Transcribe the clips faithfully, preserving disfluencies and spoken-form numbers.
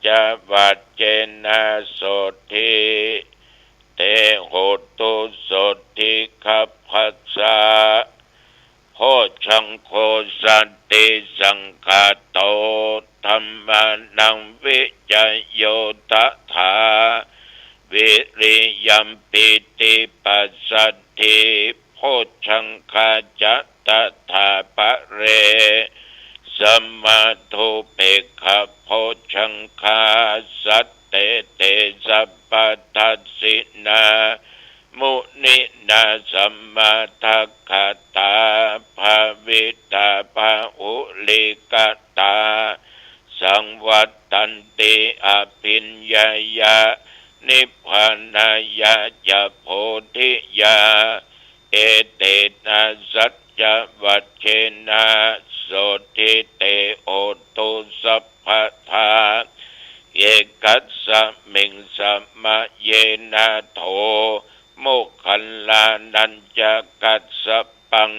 จวัจเจนะ โสตถิ เต โหตุ โสตถิคัพพะสสะ โพชฌังโค สันติสังคาโต ธัมมานัง วิจโย ตถา วิริยัม ปีติ ปัสสัทธิ โพชฌังคาจะ ตถาปะเร สะมะธุ เปกขะโพชฌังคา สัตเต เต สัพพะทัสสินา มุนินา สะมะทักขะตา ภาวิตา บาหุลีกะตา สังวัตตันติ อภิญญายะ นิพพานายะจะ โพธิยา เอเตนะ สัจวัจเจนะ โสตถิ เต โหตุ สัพพะทา เอกัสสะมิง สะมะเยนะ โถ โมคคัลลานัญจะ กัสสะปัง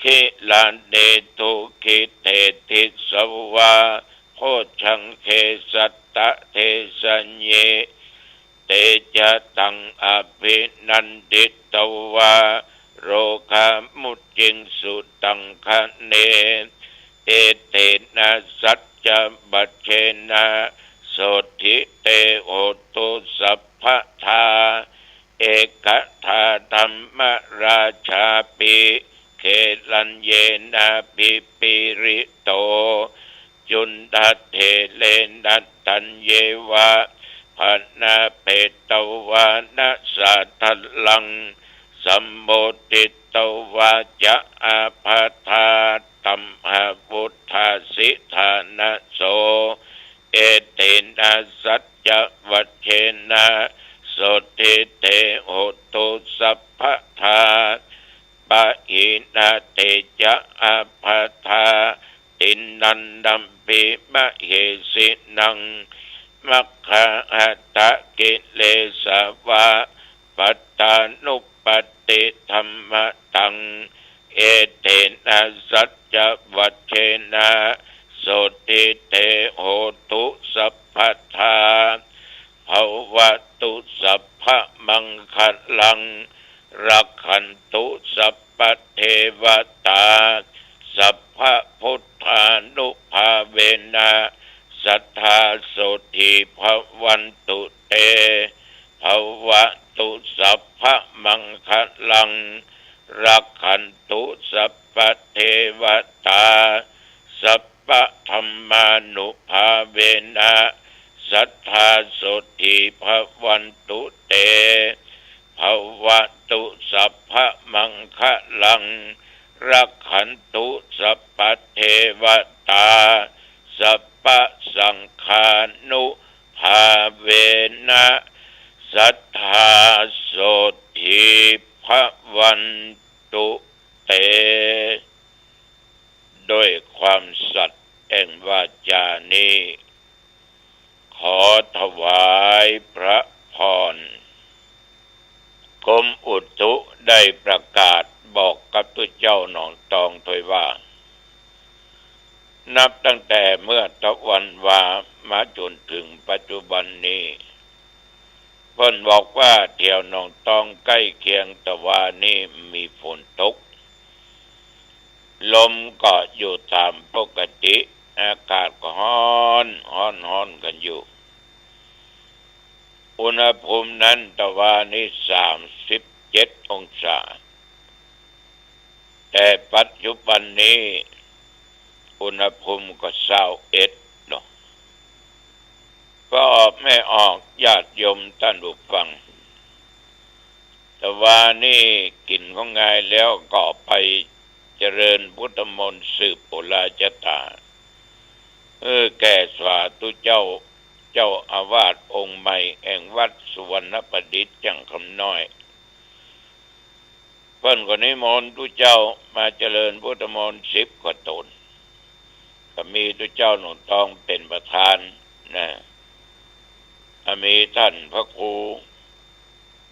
คิลาเน ทุกขิเต ติสสะวา โพชฌังเก สัตตะเทสะยิ เตจะตัง อภินันทิตวา โรคามุจจิงสุ ตังคะเน เอเตนะ สัจวัจเจนะ โสตถิ เต โหตุ สัพพะทา เอกทา ธัมมราชาปิ เกรัญเยนะ ภิปรีโต จุณฑะเถเรนะ ธัญเยวะ พะนาเปตวานะ สาทะลัง สะโมทิตวาจะ อาภาธา ตัมหาวุฏฐาสิทานะโส เอเตนะ สัจวัจเจนะ โสตถิ เต โหตุ สัพพะทา ปะหินะ เตจะ อาภาธา ติณันดัมปิ มะเหสินัง มัคคะหัตถะกิเลสาวะ ปัตตานุปัตติธัมมะตัง เอเตนะ สัจวัจเจนะ โสตถิ เต โหตุ สัพพะทา ภะวะตุ สัพพะมังคะลัง รักขันตุ สัพพะเทวะตา สัพพะพุทธานุภาเวนะ สัตถา โสตถิ ภะวันตุ เต ภะวะตุ สัพพะมังคะลัง รักขันตุ สัพพะเทวะตา สัพพะธัมมานุภาเวนะ สัตถา โสตถิ ภะวันตุ เต ภะวะตุ สัพพะมังคะลัง รักขันตุ สัพพะเทวะตา สัพพะสังฆานุภาเวนะ สัตถา โสตถิ ภะวันตุ เต ด้วยความสัตย์แห่งวาจานี้ ขอถวายพระพร กรมอุตุได้ประกาศบอกกับตุ๊เจ้าหนองตองถ้วยว่า นับตั้งแต่เมื่อตะวันวามาจ๋นเถิงปัจจุบันนี้ เปิ้นบอกว่าแถวหนองตองใก้เคียงตะวานี้มีฝนตก ลมก็อยู่ต๋ามปกติ อากาศก็ฮ้อน ฮ้อน ฮ้อนกั๋นอยู่ อุณหภูมินั้นตะวานี้สามสิบเจ็ดองศา แต่ปัจจุบันนี้อุณหภูมิก็ซาวเอ็ดเนาะ ป้อออกแม่ออก ญาติโยมต้านผู้ฟัง ตะวานี้กิ๋นของงายแล้วก็ไปเจริญพุทธมนต์สืบปุราจะต๋า เออ แก่สาธุเจ้า เจ้าอาวาสองค์ใหม่แห่งวัดสุวรรณประดิษฐ์จั่งคำน้อย เปิ้นก็นิมนต์ตุ๊เจ้ามาเจริญพุทธมนต์สิบกว่าต๋น ก็มีตุ๊เจ้าหนองตองเป๋นประธานนะ ก็มีต้านพระครู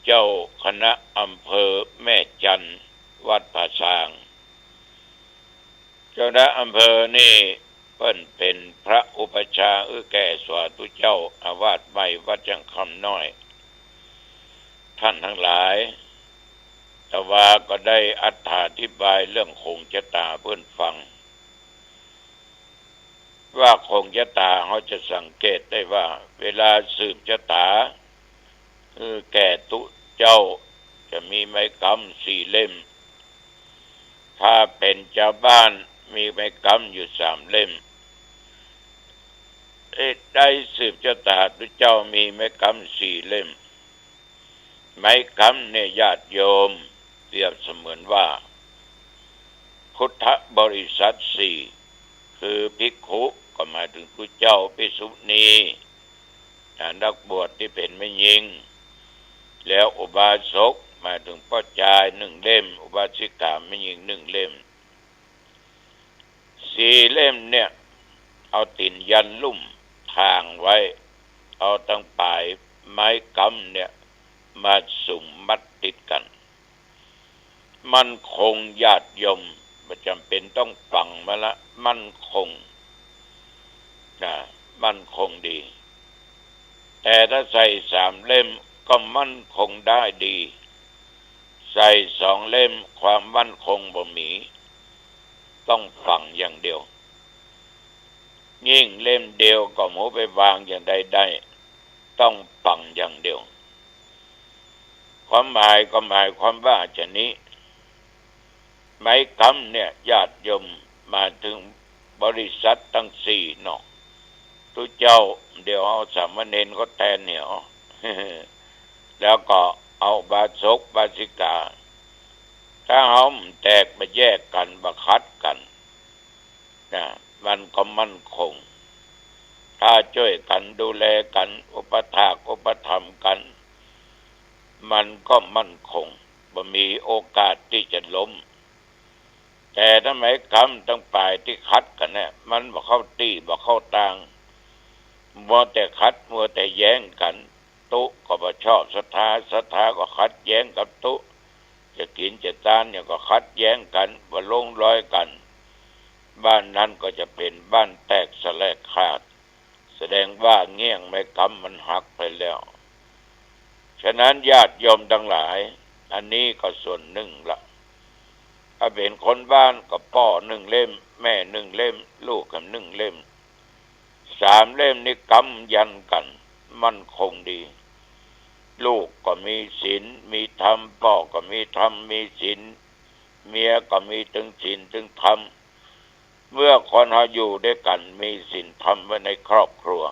เจ้าคณะอำเภอแม่จันทน์วัดผาซาง เจ้าคณะอำเภอนี่ เปิ้นเป๋นพระอุปัชฌาย์หื้อแก่สาธุเจ้าอาวาสใหม่วัดจ้างคำน้อย ต้านตังหลาย อาตมาก็ได้อธิบายเรื่องขงจะต๋าหื้อเปิ้นฟัง ว่าขงจะต๋าเฮาจะสังเกตได้ว่า เวลาสืบจะต๋าหื้อแก่ตุ๊เจ้า จะมีไม้กำสี่เล่ม ถ้าเป๋นจาวบ้านมีไม้กำอยู่สามเล่ม เอ๊ะ ได้สืบจะต๋าตุ๊เจ้ามีไม้กำสี่เล่ม ไม้กำเนี่ยญาติโยมเปรียบเสมือนว่า พุทธบริษัทสี่ คือภิกขุก็หมายถึงตุ๊เจ้า ภิกษุณี อ่า นักบวชตี้เป๋นแม่ญิง แล้วอุบาสกหมายถึงป้อจายนึ่งเล่ม อุบาสิกาแม่ญิงนึ่งเล่ม สี่เล่มเนี่ย เอาตี๋นยันลุ่มถ่างไว้ เอาตังป๋ายไม้กำเนี่ยมาสุมมัดติดกั๋น มั่นคงญาติโยม บ่จ๋ำเป๋นต้องฝังมันละ มั่นคง นะ มั่นคงดี แต่ถ้าใส่สามเล่มก็มั่นคงได้ดี ใส่สองเล่มความมั่นคงบ่มี ต้องฝังอย่างเดียว ยิ่งเล่มเดียวก็บ่ฮู้ไปวางอย่างใดได้ ต้องฝังอย่างเดียว ความหมายก็หมายความว่าจะนี้ ไม้กำเนี่ยญาติโยมหมายถึงบริษัทตังสี่เนาะ ตุ๊เจ้า เดี๋ยวเอาสามเณรก็แตนเนี่ย แล้วก็เอาอุบาสกอุบาสิกา ถ้าเฮาบ่แตกบ่แยกกั๋น บ่ขัดกั๋น นะ มันก็มั่นคง ถ้าจ้วยกั๋นดูแลกั๋น อุปถากอุปถัมภ์กั๋น มันก็มั่นคง บ่มีโอกาสตี้จะล้ม แต่ถ้าไม้กำตังป๋ายตี้ขัดกั๋นเนี่ย มันบ่เข้าตี้บ่เข้าตาง มัวแต่ขัดมัวแต่แย้งกั๋น ตุ๊ก็บ่ชอบศรัทธา ศรัทธาก็ขัดแย้งกับตุ๊ จะกิ๋นจะตานเนี่ยก็ขัดแย้งกั๋น บ่ลงรอยกั๋น บ้านนั้นก็จะเป๋นบ้านแตกสะแลกขาด แสดงว่าเงี้ยงไม้กำมันหักไปแล้ว ฉะนั้นญาติโยมตังหลาย อันนี้ก็ส่วนนึ่งละ ถ้าเป๋นคนบ้านก็ป้อนึ่งเล่ม แม่นึ่งเล่ม ลูกก็นึ่งเล่ม สามเล่มนี้กำยันกั๋น มั่นคงดี ลูกก็มีศีลมีธรรม ป้อก็มีธรรมมีศีล เมียก็มีตึงศีลตึงธรรม เมื่อคนเฮาอยู่ด้วยกั๋น มีศีลธรรมไว้ในครอบครัว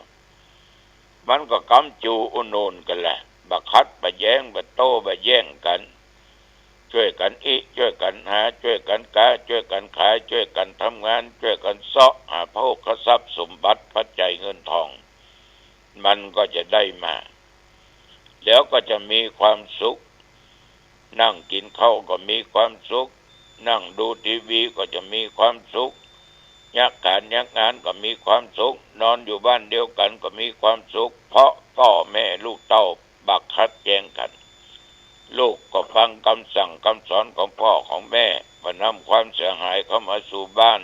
มันก็กำจูอุหนุนกั๋นแหละ บ่ขัดบ่แย้ง บ่โต้บ่แย้งกั๋น จ้วยกั๋นอิ จ้วยกั๋นหา จ้วยกั๋นกา จ้วยกั๋นขาย จ้วยกั๋นทำงาน จ้วยกั๋นเซาะหาโภคทรัพย์สมบัติปัจจัยเงินทอง มันก็จะได้มา แล้วก็จะมีความสุข นั่งกิ๋นข้าวก็มีความสุข นั่งดูทีวีก็จะมีความสุข เยียะก๋านเยียะงานก็มีความสุข นอนอยู่บ้านเดียวกั๋นก็มีความสุข เพราะป้อแม่ลูกเต้าบ่ขัดแย้งกั๋น ลูกก็ฟังกำสั่งกำสอนของป้อของแม่ บ่นำความเสียหายเข้ามาสู่บ้าน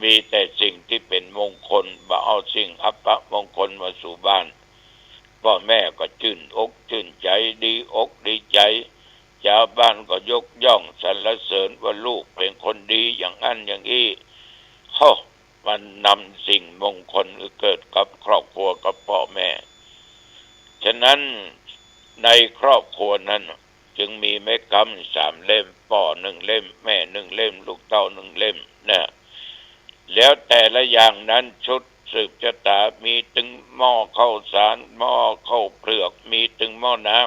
มีแต่สิ่งตี้เป๋นมงคล บ่เอาสิ่งอัปมงคลมาสู่บ้าน ป้อแม่ก็จื้นอกจื้นใจ๋ ดีอกดีใจ๋ จาวบ้านก็ยกย่องสรรเสริญว่าลูกเป๋นคนดีอย่างอั้นอย่างอี้ โฮ มันนำสิ่งมงคลเกิดกับครอบครัวกับป้อแม่ ฉะนั้นในครอบครัวนั้นจึงมีไม้กำสามเล่ม ป้อนึ่งเล่ม แม่นึ่งเล่ม ลูกเต้านึ่งเล่มนะ แล้วแต่ละอย่างนั้นชุดสืบจะต๋ามีตึงหม้อข้าวสาร หม้อข้าวเปลือก มีตึงหม้อน้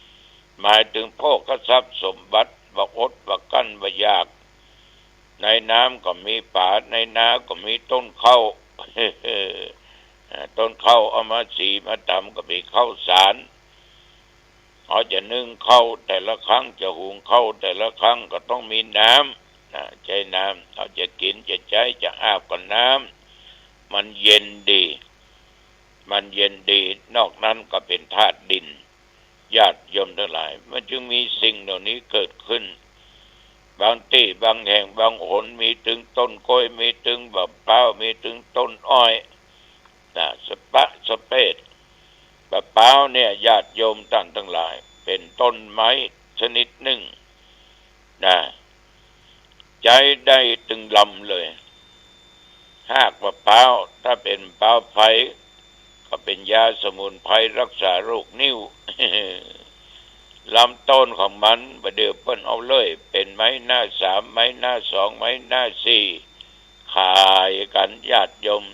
ำ หมายถึงโภคทรัพย์สมบัติ บ่อดบ่กลั้นบ่อยาก ในน้ำก็มีป๋า ในนาก็มีต้นข้าว ต้นข้าวเอามาสีมาต๋ำก็มีข้าวสาร เฮาจะนึ่งข้าวแต่ละครั้ง จะหุงข้าวแต่ละครั้งก็ต้องมีน้ำนะ ใจ๊น้ำ เฮาจะกิ๋นจะใจ๊จะอาบก็น้ำ มันเย็นดี มันเย็นดี นอกนั้นก็เป๋นธาตุดิน ญาติโยมตังหลาย มันจึงมีสิ่งเหล่านี้เกิดขึ้น บางตี้บางแห่งบางหนมีตึงต้นกล้วย มีตึงมะพร้าว มีตึงต้นอ้อย นะ สะปะสะเปด มะพร้าวเนี่ย ญาติโยมต้านตังหลาย เป๋นต้นไม้ชนิดนึ่ง นะ ใจ๊ได้ตึงลำเลย ฮากมะพร้าว ถ้าเป๋นมะพร้าวไฟ ก็เป๋นยาสมุนไพรฮักษาโรคนิ่ว ลำต้นของมัน บ่าเดี่ยวเปิ้นเอาเลย เป๋นไม้หน้าสาม ไม้หน้าสอง ไม้หน้าสี่ ขายกั๋นญาติโยม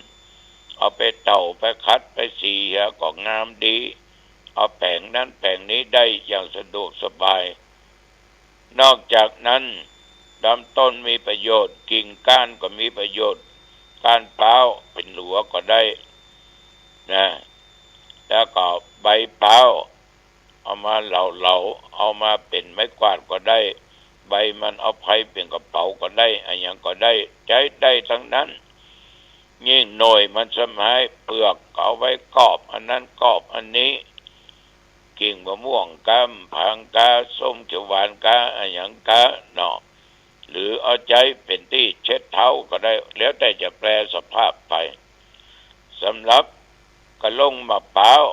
เอาไปเต่า ไปขัด ไปสีเหียก็งามดี เอาแป๋งนั้นแป๋งนี้ได้อย่างสะดวกสบาย นอกจากนั้น ลำต้นมีประโยชน์ กิ่งก้านก็มีประโยชน์ ก้านพร้าวเป๋นหลัวก็ได้ นะ แล้วก็ใบพร้าว เอามาเหลาๆ เอามาเป๋นไม้กวาดก็ได้ ใบมันเอาไปเป๋นกระเป๋าก็ได้ อะหยังก็ได้ ใจ๊ได้ตังนั้น ยิ่งหน่วยมันสมาย เปลือกก็เอาไว้กอบอันนั้นกอบอันนี้ กิ่งมะม่วงก้า ผางก้า ส้มเขียวหวานก้า อะหยังก้าเนาะ หรือเอาใจ๊เป๋นตี้เช็ดเท้าก็ได้ แล้วแต่จะแปลสภาพไป สำหรับกะลงมะพร้าว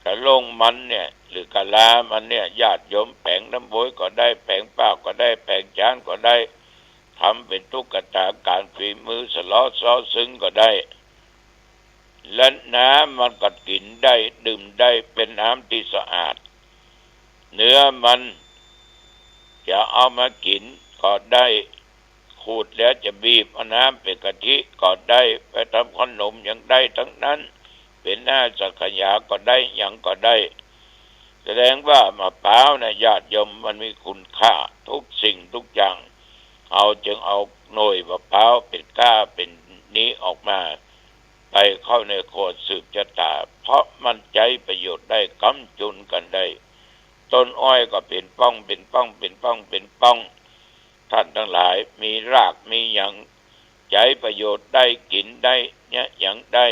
กะลงมันเนี่ย หรือกะลามันเนี่ย ญาติโยมแป๋งน้ำโวยก็ได้ แป๋งปากก็ได้ แป๋งจานก็ได้ ทำเป๋นตุ๊กตาก๋านฝีมือ สะเลาะซ้อซึ้งก็ได้ และน้ำมันก็กิ๋นได้ ดื่มได้ เป๋นน้ำตี้สะอาด เนื้อมันจะเอามากิ๋นก็ได้ ขูดแล้วจะบีบเอาน้ำเป๋นกะทิก็ได้ ไปทำขนมยังได้ตังนั้น เป๋นหน้าสังขยาก็ได้ หยังก็ได้ แสดงว่ามะพร้าวนะญาติโยม มันมีคุณค่าทุกสิ่งทุกอย่าง เฮาจึงเอาหน่วยมะพร้าวเป๋นก้าเป๋นนี้ออกมา ไปเข้าในครัวสืบจะต๋า เพราะมันใจ๊ประโยชน์ได้ ก๋ำจุนกั๋นได้ ต้นอ้อยก็เป๋นป้อง เป๋นป้อง เป๋นป้อง เป๋นป้อง ต้านตังหลาย มีรากมีหยัง ใจ๊ประโยชน์ได้ กิ๋นได้ เยียะหยังได้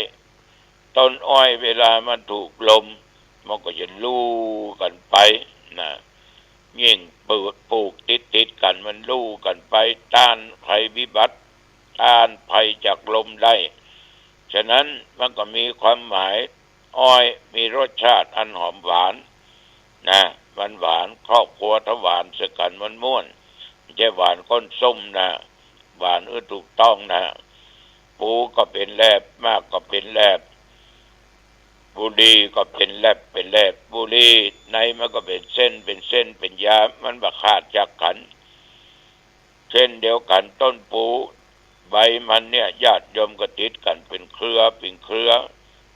ต้นอ้อยเวลามันถูกลม มันก็จะลู่กั๋นไป นะ ยิ่งปลูก ปลูกติดๆ กั๋น มันลู่กั๋นไป ต้านภัยพิบัติ ต้านภัยจากลมได้ ฉะนั้นมันก็มีความหมาย อ้อยมีรสชาติอันหอมหวาน นะ มันหวาน ครอบครัวถ้าหวานใส่กั๋นมันม่วน บ่ใจ้หวานก้นส้มนะ หวานเออถูกต้องนะ ปูก็เป๋นแหลบ หมากก็เป๋นแหลบ บุหรี่ก็เป๋นแหลบ เป๋นแหลบ บุหรี่ในมันก็เป๋นเส้น เป๋นเส้น เป๋นยา มันบ่ขาดจากกั๋น เช่นเดียวกั๋นต้นปู ใบมันเนี่ย ญาติโยมก็ติดกั๋นเป๋นเครือ เป๋นเครือ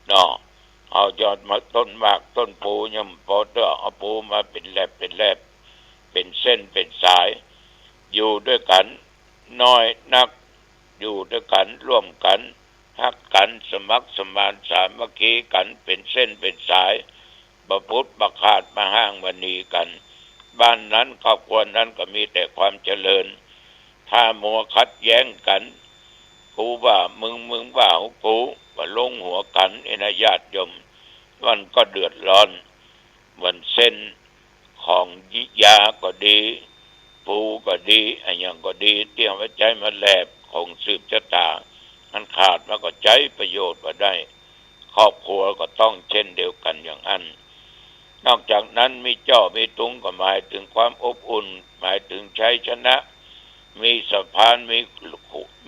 เนาะ เอายอดมา ต้นหมาก ต้นปู ยังปอเตื้อ เอาปูมาเป๋นแหลบ เป๋นแหลบ เป๋นเส้น เป๋นสาย อยู่ด้วยกั๋นน้อยนัก อยู่ด้วยกั๋น ร่วมกั๋น ฮักกั๋น สมัครสมานสามัคคีกั๋น เป๋นเส้น เป๋นสาย บ่ปุดบ่ขาด บ่ฮ้างบ่หนีกั๋น บ้านนั้นครอบครัวนั้นก็มีแต่ความเจริญ ถ้ามัวขัดแย้งกั๋น กูว่ามึง มึงว่ากู บ่ลงหัวกั๋น เอนะญาติโยม มันก็เดือดร้อน เหมือนเส้นของยาก็ดี ปูก็ดี อะหยังก็ดี ตี้เอาไว้ใจ๊มาแหลบของสืบจะต๋า มันขาดมาก็ใจ๊ประโยชน์บ่ได้ ครอบครัวก็ต้องเช่นเดียวกั๋นอย่างอั้น นอกจากนั้นมีจ้อมีตุงก็หมายเถิงความอบอุ่น หมายเถิงชัยชนะ มีสะพาน มี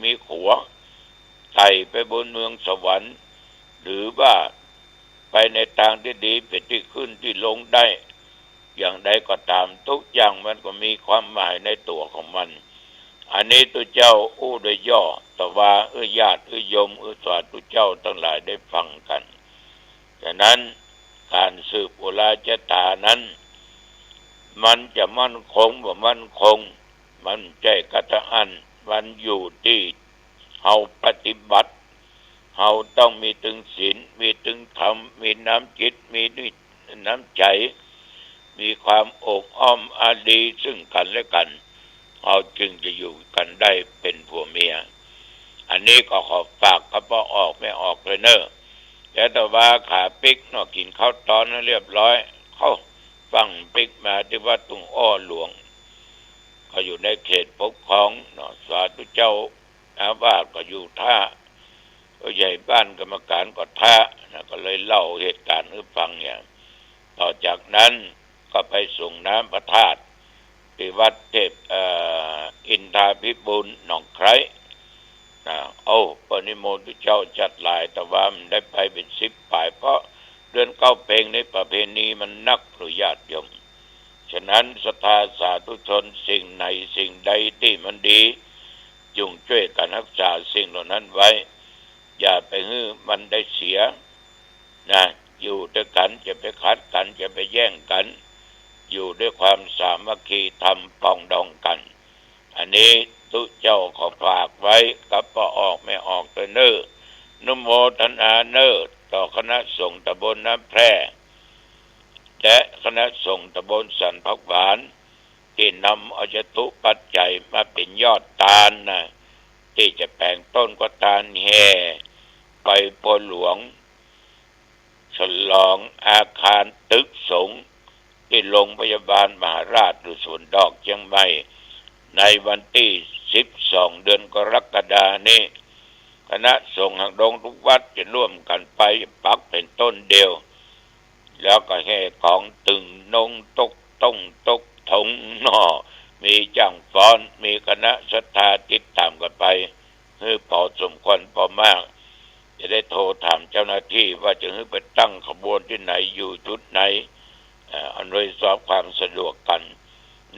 มีขัว ไต่ไปบนเมืองสวรรค์ หรือว่าไปในตางตี้ดี เป๋นตี้ขึ้นตี้ลงได้ อย่างใดก็ต๋าม ทุกอย่างมันก็มีความหมายในตั๋วของมัน อันนี้ตุ๊เจ้าอู้โดยย่อ แต่ว่าเออญาติ เออโยม เออสาธุเจ้าตังหลายได้ฟังกั๋น ฉะนั้นก๋านสืบโอราจะต๋านั้น มันจะมั่นคงบ่มั่นคง มันใจ้กระอั้น มันอยู่ตี้เฮาปฏิบัติ เฮาต้องมีตึงศีล มีตึงธรรม มีน้ำจิต มีน้ำใจ๋ มีความอบอ้อมอารีซึ่งกั๋นและกั๋น เฮาจึงจะอยู่กั๋นได้เป๋นผัวเมีย อันนี้ก็ขอฝากกับป้อออกแม่ออกเลยเน่อ แล้วแต่ว่าขาปิ๊กเนาะ กิ๋นข้าวตอนให้เรียบร้อย เข้าฟั่งปิ๊กมาตี้วัดตุงอ้อหลวง ก็อยู่ในเขตปกครองเนาะ สาธุเจ้าอาวาสก็อยู่ท่า ผู้ใหญ่บ้านกรรมการก็ท่านะ ก็เลยเล่าเหตุการณ์หื้อฟังอย่าง ต่อจากนั้นก็ไปสรงน้ำพระธาตุที่วัดเทพ เอ่อ อินทาภิบูลย์หนองไคร้นะ เอ้า ปรินิมนต์พระเจ้าจัดหลาย แต่ว่ามันได้ไปเป๋นสิบป๋าย เพราะเดือนเก้าเพ็ญนี่ประเพณีมันนักหรือญาติโยม ฉะนั้นศรัทธาสาธุชนสิ่งไหนสิ่งใดตี้มันดี จงจ้วยกั๋นฮักษาสิ่งเหล่านั้นไว้ อย่าไปหื้อมันได้เสียนะ อยู่ตวยกั๋น อย่าไปขัดกั๋น อย่าไปแย่งกั๋น อยู่ด้วยความสามัคคีธรรมปรองดองกั๋น อันนี้ตุ๊เจ้าขอฝากไว้กับป้อออกแม่ออกตวยเน่อ อนุโมทนาเน่อ ต่อคณะสงฆ์ตำบลน้ำแพร่ และคณะสงฆ์ตำบลสันผักหวาน ตี้นำเอาจตุปัจจัยมาเป๋นยอดตานนะ ตี้จะแป๋งต้นกระตานแห่ไปปัวหลวง ฉลองอาคารตึกสงฆ์ตี้โรงพยาบาลมหาราชหรือสวนดอกเจียงใหม่ ในวันตี้สิบสอง เดือนกรกฎานี้ คณะสงฆ์หางดงทุกวัดจะร่วมกั๋นไปปักเป๋นต้นเดียว แล้วก็แห่ของตึงนงตกต้งตกถงเนาะ มีจ้างฟ้อน มีคณะศรัทธาติดต๋ามกั๋นไป หื้อปอสมควรปอมาก จะได้โทรถามเจ้าหน้าที่ว่าจะหื้อไปตั้งขบวนตี้ไหน อยู่จุดไหน เอ่อ อำนวยความสะดวกกั๋น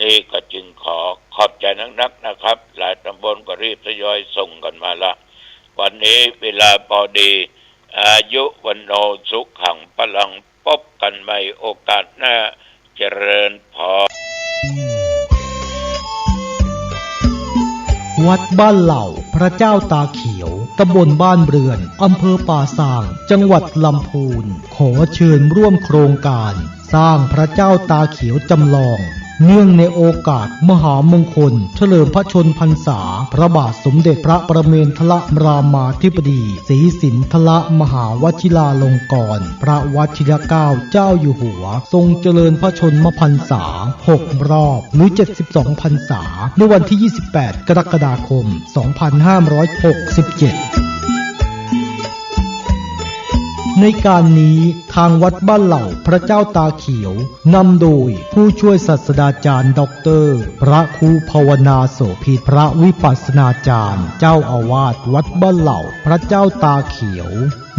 นี่ก็จึงขอขอบใจ๋นักๆ นะครับ หลายตำบลก็รีบทยอยส่งกั๋นมาละ วันนี้เวลาปอดี อายุวัณโณสุขังพลัง ปบกั๋นใหม่โอกาสหน้า เจริญพร วัดบ้านเหล่าพระเจ้าตาเขียว ตำบลบ้านเรือน อำเภอป่าซาง จังหวัดลำพูน ขอเชิญร่วมโครงการสร้างพระเจ้าตาเขียวจำลอง เนื่องในโอกาสมหามงคลเฉลิมพระชนมพรรษาพระบาทสมเด็จพระประเมนทรรามาธิบดี ศรีสินทรมหาวชิราลงกรณ์ พระวชิรเกล้าเจ้าอยู่หัว ทรงเจริญพระชนมพรรษาหกรอบ หรือ เจ็ดสิบสอง พรรษา ในวันที่ ยี่สิบแปด กรกฎาคม สองพันห้าร้อยหกสิบเจ็ด ในการนี้ทางวัดบ้านเหล่าพระเจ้าตาเขียว นำโดยผู้ช่วยศาสดาจารย์ด็อกเตอร์ พระครูภาวนาโสภิต พระวิปัสสนาจารย์ เจ้าอาวาสวัดบ้านเหล่าพระเจ้าตาเขียว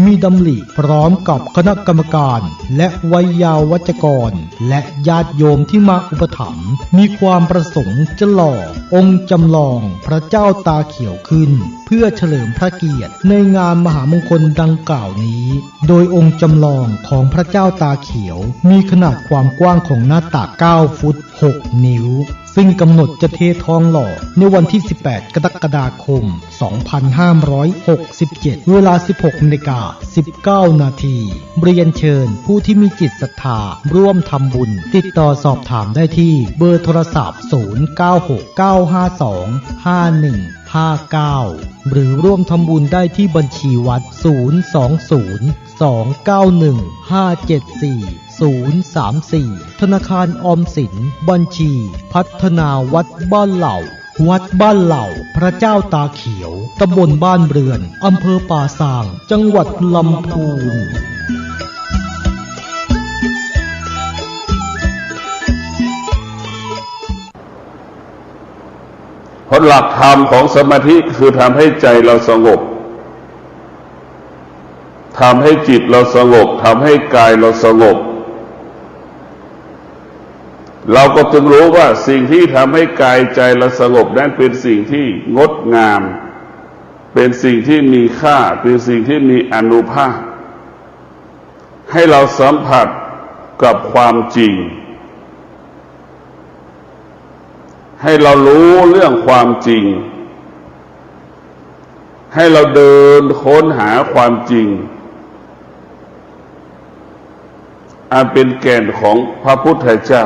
มีดำริพร้อมกับคณะกรรมการ และไวยาวัจกร และญาติโยมที่มาอุปถัมภ์ มีความประสงค์จะหล่อองค์จำลองพระเจ้าตาเขียวขึ้น เพื่อเฉลิมพระเกียรติในงานมหามงคลดังกล่าวนี้ โดยองค์จำลองของพระเจ้าตาเขียวมีขนาดความกว้างของหน้าตัก เก้า ฟุต หก นิ้ว ซึ่งกำหนดจะเททองหล่อในวันที่ สิบแปด กรกฎาคม สองพันห้าร้อยหกสิบเจ็ด เวลา สิบหก นาฬิกา สิบเก้า นาที เรียนเชิญผู้ที่มีจิตศรัทธาร่วมทำบุญ ติดต่อสอบถามได้ที่เบอร์โทรศัพท์ ศูนย์ เก้า หก เก้า ห้า สอง ห้า หนึ่ง ห้า เก้า หรือร่วมทำบุญได้ที่บัญชีวัด ศูนย์ สอง ศูนย์ สอง เก้า หนึ่ง ห้า เจ็ด สี่ ศูนย์ สาม สี่ ธนาคารออมสิน บัญชีพัฒนาวัดบ้านเหล่า วัดบ้านเหล่าพระเจ้าตาเขียว ตำบลบ้านเรือน อำเภอป่าซาง จังหวัดลำพูน เพราะหลักธรรมของสมาธิคือทำให้ใจเราสงบ ทำให้จิตเราสงบ ทำให้กายเราสงบ เราก็จึงรู้ว่าสิ่งที่ทำให้กายใจเราสงบนั้นเป็นสิ่งที่งดงาม เป็นสิ่งที่มีค่า เป็นสิ่งที่มีอานุภาพ ให้เราสัมผัสกับความจริง ให้เรารู้เรื่องความจริง ให้เราเดินค้นหาความจริง อันเป็นแก่นของพระพุทธเจ้า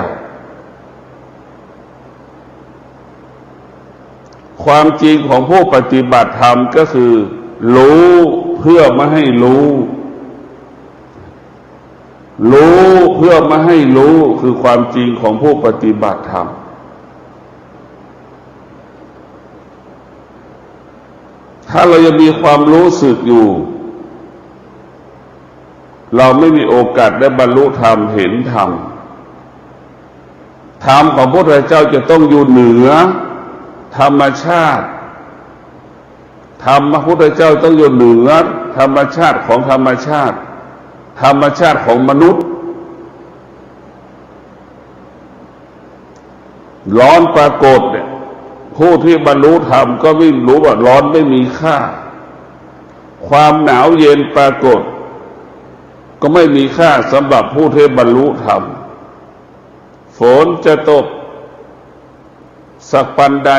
ความจริงของผู้ปฏิบัติธรรมก็คือ รู้เพื่อไม่ให้รู้ รู้เพื่อไม่ให้รู้ คือความจริงของผู้ปฏิบัติธรรม ถ้าเรายังมีความรู้สึกอยู่ เราไม่มีโอกาสได้บรรลุธรรม เห็นธรรม ธรรมของพระพุทธเจ้าจะต้องอยู่เหนือธรรมชาติ ธรรมพระพุทธเจ้าต้องอยู่เหนือธรรมชาติของธรรมชาติ ธรรมชาติของมนุษย์ ร้อนปรากฏเนี่ย ผู้ที่บรรลุธรรมก็ไม่รู้ว่าร้อนไม่มีค่า ความหนาวเย็นปรากฏ ก็ไม่มีค่าสำหรับผู้ที่บรรลุธรรม ฝนจะตกสักปานใด